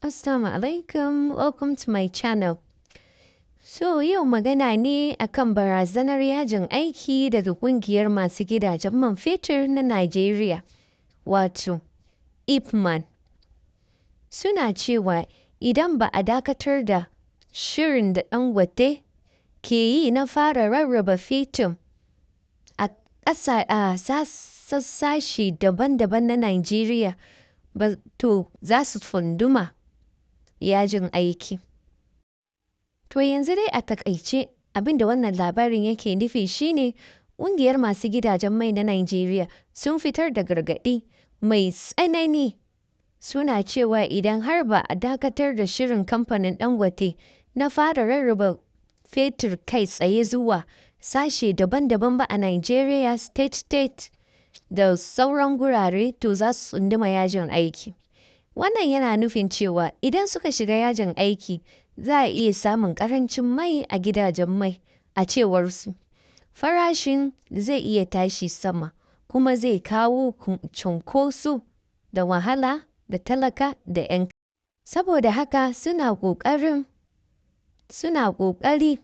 Assalamu alaikum, welcome to my channel. So yau magana ne akan barazanar yajin aiki daga ƙungiyar masu gidajen man fetur na Najeriya, wato IPMAN. Suna cewa idan ba a dakatar da shirin da Dangote ke yi na fara rarraba fetur a ƙasa a sashe daban-daban na Najeriya ba, to za su tsunduma yajin aiki. To yanzu dai a taƙaice, abin da wannan labarin yake nufi shine ƙungiyar masu gidajen mai na Najeriya sun fitar da gargaɗi mai tsanani, suna cewa idan har ba a dakatar da shirin kamfanin Dangote na fara rarraba fetur kai tsaye zuwa sashe daban-daban ba a Najeriya, state-state da sauran gurare, to za su tsunduma yajin aiki. Wannan yana nufin cewa idan suka shiga yajin aiki, za a iya samun ƙarancin mai a gidajen mai a cewar su. Farashin zai iya tashi sama, kuma zai kawo cunkoso da wahala da talaka da 'yan. Saboda haka suna ƙoƙari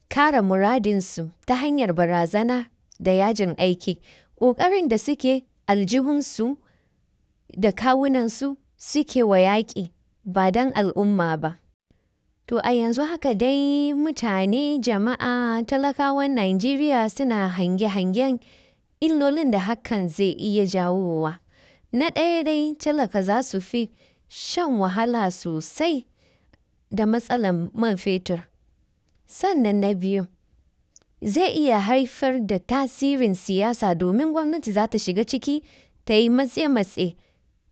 kare muradinsu ta hanyar barazana da yajin aiki. Ƙoƙarin da suke, aljihunsu da kawunansu suke wa yaƙi, ba don al'umma ba. To a yanzu haka dai mutane, jama'a, talakawan Najeriya suna hange-hangen illolin da hakan zai iya jawowa. Na ɗaya dai, talaka za su fi shan wahala sosai da matsalar man fetur. Sannan na biyu, zai iya haifar da tasirin siyasa, domin gwamnati za ta shiga ciki ta yi matse-matse.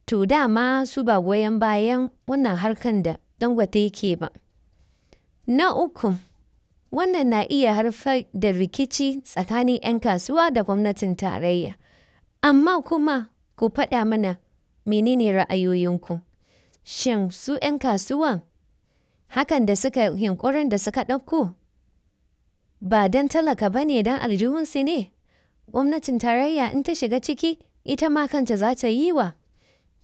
To dama su ba goyon bayan wannan harkan da Dangote yake ba. Na uku, wannan na iya haifar da rikici tsakanin 'yan kasuwa da gwamnatin tarayya. Amma kuma ku faɗa mana menene ra'ayoyinku. Shin su 'yan kasuwan, hakan da suka yunƙurin da suka ɗauko ba don talaka ba ne, don aljihunsu ne? Gwamnatin tarayya in ta shiga ciki, ita ma kanta za ta yi wa?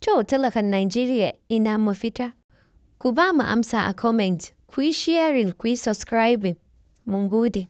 To talakan Najeriya, ina mafita? Ku ba mu amsa a comment, ku yi sharing, ku yi subscribing. Mun gode.